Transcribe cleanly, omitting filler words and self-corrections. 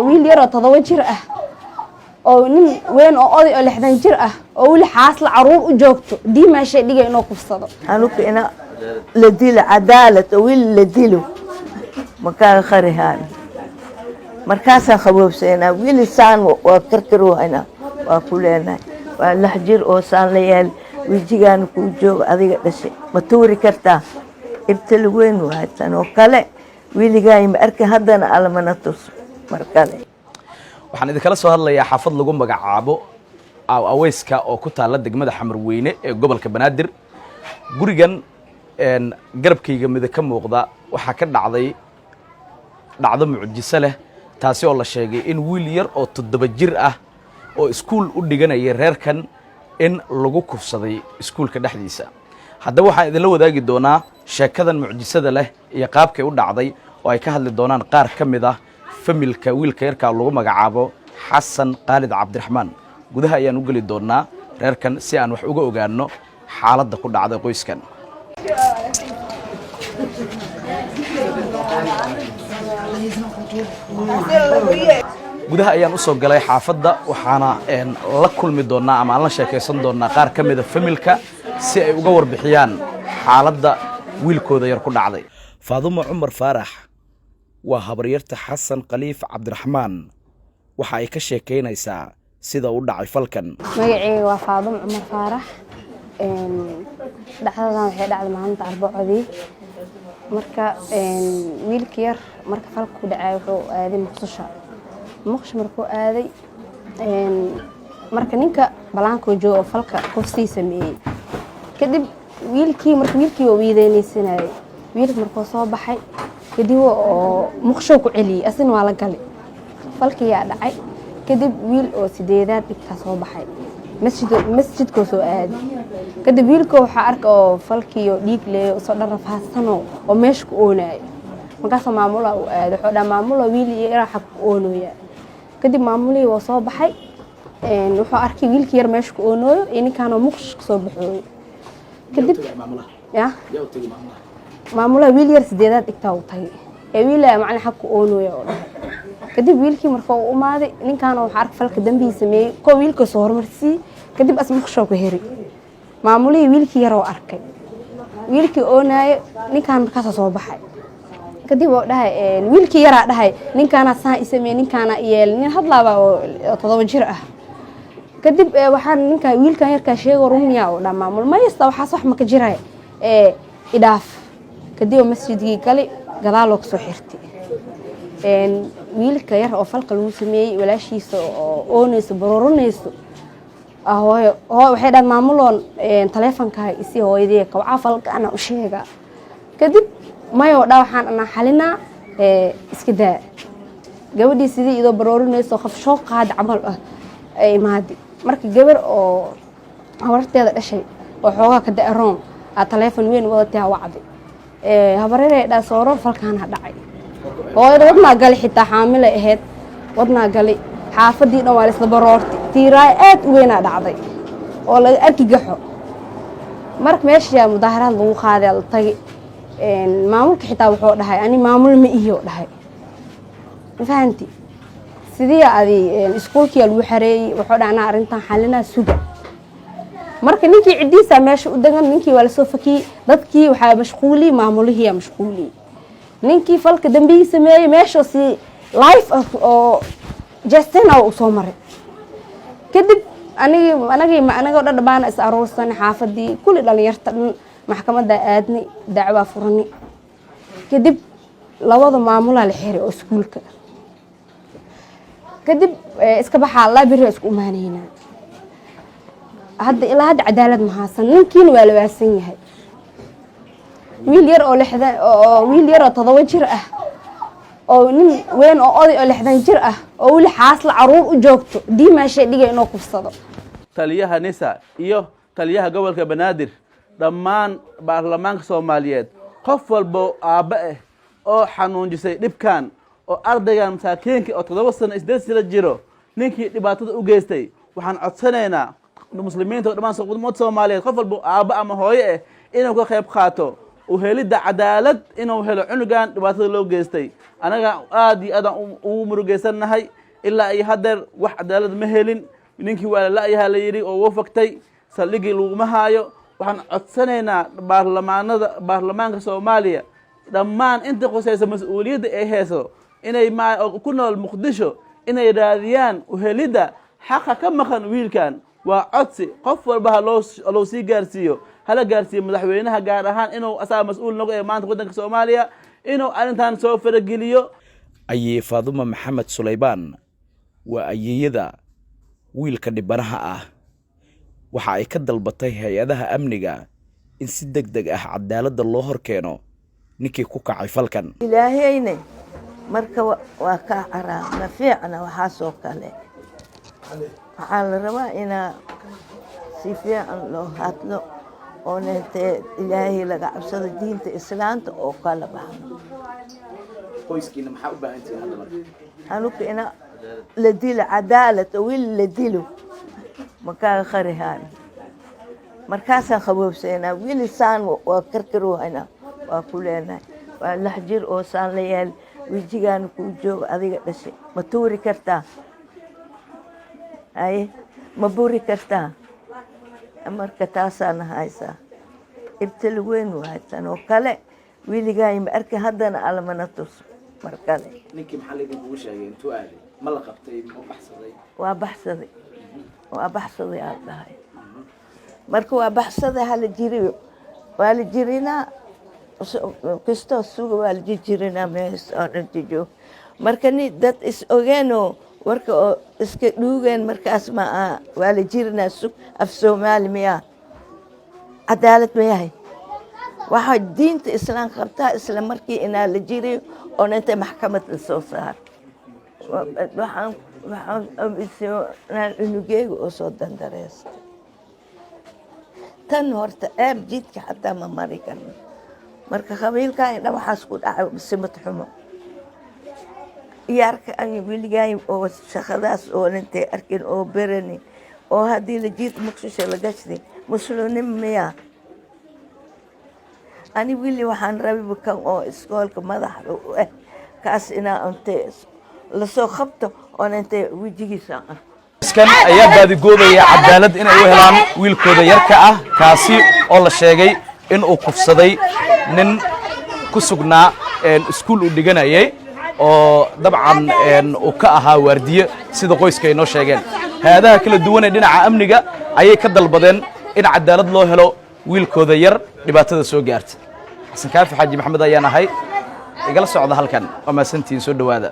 Wiil yaroo 7 jir ah oo nin weyn oo oday oo 60 jir ah oo weli xaasla caruur u joogto diimaashay dhigay inuu kufsado. Anuka ina la dilo, cadaalad oo wiil la dilo makaan qarihaan, markaasaan qaboobsaynaa. Wili saan waa karkarwaynaa, waa ku leenahay waa 6 jir oo saan la yaal, wejigaana kuu jooga, adiga dhashay ma tuuri kartaa? Ibtala weyn waay tan oo kale. Wiligaay ma arkin, haddana almana tuso mar kale. Waxaan idinkala soo hadlayaa xaafad lagu magacaabo Aweyska oo ku taalla degmada Xamarweyne ee gobolka Banaadir. Gurigan garabkayga mida ka muuqda waxaa ka dhacday dhacdo mucjiso leh, taasi oo la sheegay in wiil yar oo 7 jir ah oo iskuul u dhiganayay reerkan in lagu kufsaday iskuulka dhexdiisa. Haddaba waxaan idinla wadaagi doonaa sheekadan mucjisada leh iyo qaabkay u dhacday, oo ay ka hadli doonaan qaar ka mid ah familka wiilka yarkaa lagu magacaabo Xasan Khaalid Cabdiraxmaan. Gudaha ayaan u geli doonaa reerkan si aan wax uga ogaano xaaladda ku dhacday qoyskan. Gudaha ayaan usoo galay xaafadda, waxaana la kulmi doonaa ama aan la sheekaysan doonaa qaar ka mida familka si ay uga warbixiyaan xaaladda wiilkooda yar ku dhacday. Faadumo Cumar Faarax waa habaryarta Xasan Khaliif Cabdiraxmaan. Waxa ay ka sheekaynaysaa sida u dhacay falkan. Magaceyga waa Faadum Cumar Faarax. Dhacdadan waxay dhacday maalinta Arbacodii. Marka wiilka yar marka falka ku dhacay wuxuu aaday muqdisho. Muqdisho markuu aaday, marka ninka balaankoo jooga oo falka kufsii sameeyey. Kadib wiilkii, marka wiilkii waa wiideynaysanayay. Wiilka markuu soo baxay kadib oo muqdisho ku celiyey, asina waa la galay, falkii yaa dhacay. Kadib wiil oo sideedaad dhigtaa soo baxay, masjid masjidkoo soo aaday. Kadib wiilka waxaa arka oo falkii oo dhiig leeyo, soo dhan rafaadsanoo oo meesha ku oonaayo. Markaasoo maamula uu aaday, wuxuu dhaha, "Maamula, wiil iyo yaraa xag ku oonooya." Kadib maamulihii waa soo baxay, wuxuu arkay wiilkii yar meesha ku oonooyo iyo ninkaanoo muqdisho kasoo baxooyo. Kadib ya maamulaha wiil yar sideedaad dhigtaa uu tagay ee wiilaa macalin xag ku oonooya oo dhahay. Kadib wiilkii marka uu umaaday, ninkaana waxaa arkay falka dambihii sameeyey koo wiilka soo hormarsiiyey. Kadib as muqdisho ku heri, maamulihii wiilkii yaroo arkay wiilkii oonaayo, ninkaan markaasa soo baxay. Kadib oo dhahay, wiilkii yaraa dhahay, "Ninkaana saan i sameeyey, ninkaana yeelay." Nin hadlaaba oo 7 jir ah. Kadib waxaan ninka wiilkan yarkaa sheego rumiya oo dhaa, "Maamul maysta, waxaas wax maka jiray ee idhaaf." Kadib oo masjidkii gali, gadaaloo kasoo xirtay. Wiilka yar oo falka lagu sameeyey walaashiisa oo oonayso, barooranayso, hooyo hooyo waxay dhahan, "Maamuloon taleefonka isi hooyadii kawcaa, falka ana u sheegaa." Kadib mayoo dha, "Waxaan anaa xalinaa, iska daa." Gabadhii sidii idoo baroorinayso qof shoo qaadi camal ah ay imaadi. Marka gabar oo habarteeda dhashay oo xoogaa ka da-aroon aa taleefon weyn wadatay ha wacday. Habareerey dhaa, "Sooro, falkaan ha dhacay." Hooyada wadnaa gali, xitaa xaamilay ahayd, wadnaa gali. Xaafadii dhan waa la isla baroortay. Tiiraayo aad u weynaa dhacday oo laga arki gaxo. Marka meesha mudaaharaad lagu qaaday, la tagay. Maamulka xitaa wuxuu dhahay, "Ani maamul ma iyo," dhahay. Ma fahanti? Sidii adi iskuulkiyaa lagu xareeyey. Wuxuu dhahay, "Anaa arrintan xalinaa, suga." Marka ninkii ciddiisa meesha u degan, ninkii waa lasoo fakiyey. Dadkii waxaa mashquuliyey, maamulihiiyaa mashquuliyey. Ninkii falka dambihii sameeyey meesha si life ah oo jestena u soo maray. Kadib anigi anagii anagoo dhan dhammaan is aruursanay, xaafadii kulli, dhalinyarta dhan, maxkamadda aadnay, dacwaa furanay. Kadib labada maamulaa la xiray oo iskuulka. Kadib iska baxaa laa beri isku imaanaynaa. Hadda ilaa hadda cadaalad mahaasan, ninkiina waa la waasan yahay. Wiil yar oo 60 oo wiil yar oo 7 jir ah oo nin weyn oo oday oo 60 jir ah oo weli xaasla caruur u joogto diimaashay dhigay inuu kufsado. Taliyaha NISA iyo taliyaha gobolka Banaadir, dhammaan baarlamaanka Soomaaliyeed, qof walbo aabbe ah oo xanuunjisay dhibkan oo ardaygan masaakiinka oo 7 sano, 8 sano jiro, ninkii dhibaatada u geystay, waxaan codsanaynaa muslimiinta oo dhammaan ummadda Soomaaliyeed, qof walbo aabbe ama hooyo ah inuu ka qayb qaato. U helidda cadaalad inuu helo cunugan dhibaatada loo geystay. Anaga aad iyo aadaan ugu murugeysannahay. Ilaa iyo haddeer wax cadaalad ma helin. Ninkii waa la la'yaha la yidhi oo wuu faktay, saldhiggii laguma haayo. Waxaan codsanaynaa baarlamaanada, baarlamaanka Soomaaliya, dhammaan inta qusaysa mas-uuliyadda ay hayso inay ma ku nool Muqdisho inay raadiyaan uhelidda xaqa ka maqan wiilkan. Waa codsi. Qof walba haloo sii gaarsiiyo, hala gaarsiiyo madaxweynaha, gaar ahaan inuu asaga mas-uul nogo ee maanta waddanka Soomaaliya, inuu arrintan soo farageliyo. Ayey Faaduma Maxamed Sulaybaan waa ayeeyada wiilka dhibanaha ah. Waxa ay ka dalbatay hay-adaha amniga in si deg deg ah cadaaladda loo hor keeno ninkii ku kacay falkan. Ilaahayne marka waa kaa caraa. Ma fiicna waxaasoo kale. Waxaa la rabaa inaa si fiican loo hadlo oona intee Ilaahay laga cabsado, diinta Islaanta oo kala baxno. Qoyskiina maxaa u baahan tihiin hadda marka? Anuka ina la dilo cadaalad oo wiil la dilo makaa kharihaan. Markaasaan qaboobsaynaa. Wili saan waa karkaruhaynaa, waa ku leenahay waa 6 jir oo saan la yaal, wejigaana kuu jooga, adiga dhashay. Ma tuuri kartaa? Haye, ma buri kartaa? Marka taasaana haysaa, ibtali weyn waay. Tan oo kale wiligaay ma arki, haddana Allamana tus mar kale. Ninkii maxaa laydinkugu sheegay? Intuu aaday? Ma la qabtay? Ma baxsaday? Waa baxsaday, waa baxsaday aad dhahay. Marka waa baxsaday, hala jiriyo, waa la jirinaa. Kastoo suga, waa la jijirinaa mees oo dhan jijoog. Marka ni dad is ogeenoo warka oo iska dhuugeen, markaas ma aha waa la jirinaa. Sug, af Soomaali miyaa? Cadaalad ma yahay? Waxaa diinta Islaamka qabtaa isla markii inaa la jiriyo oona inta maxkamad la soo saaro. Waxaan cunugeyga oo soo dandareystay tan horta ceeb, jidka xataa ma mari karno. Marka qabiilkan dhan waxaas ku dhacay simad xumo iyaarka an weligaay oo shaqadaas oo intay arkin oo berani oo haddii la jiid muqsisho la gashday. Muslimnimo miyaa? Ani wili waxaan rabiba kan oo iskoolka madaxda u ah, kaas inaa intay lasoo qabto oona intay wejigiisa arko. Iskan ayaa baadigoobaya cadaalad inay u helaan wiilkooda yarka ah, kaasi oo la sheegay in uu kufsaday nin ku sugnaa iskuul uu dhiganayay oo dabcan uu ka ahaa waardiye, sida qoyska ay noo sheegeen. Hay-adaha kala duwan ee dhinaca amniga ayay ka dalbadeen in cadaalad loo helo wiilkooda yar dhibaatada soo gaarta. Xasan Kaafi Xaaji Maxamed ayaan ahay, igala socda halkan. Waa mahadsantihiin, soo dhowaada.